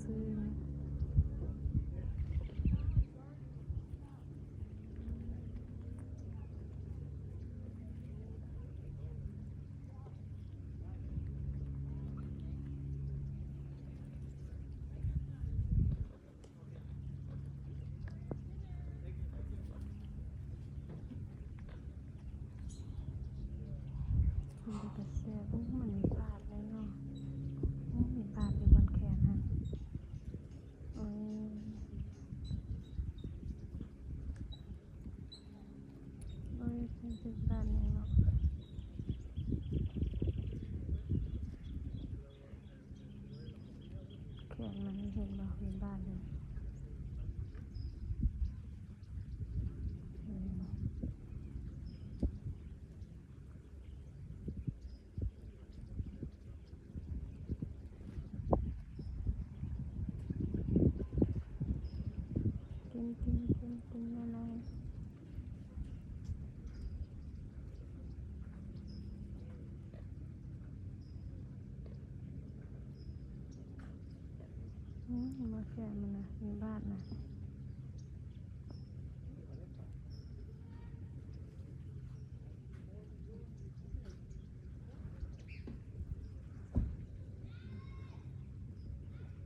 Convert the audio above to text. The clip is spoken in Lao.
ຊື່ນ. ມັນເປັນຕາແຊບ. ໂອ້ ມັນມີບາດເລີຍເນາະ. ໂອ້ ມີບາດຢູ່ບ່ອນແຂນຫັ້ນ. ໂອ້ຍ ໂອ້ຍ ເປັນບາດນີ້ເນາະ. ແຂນມັນເຫັນບໍ່ ມີບາດຢູ່. ກິນ ກິນ ກິນ ກິນແນ່ໆ. ອືມ ມາແຂນມັນນະ ມີບາດນະ.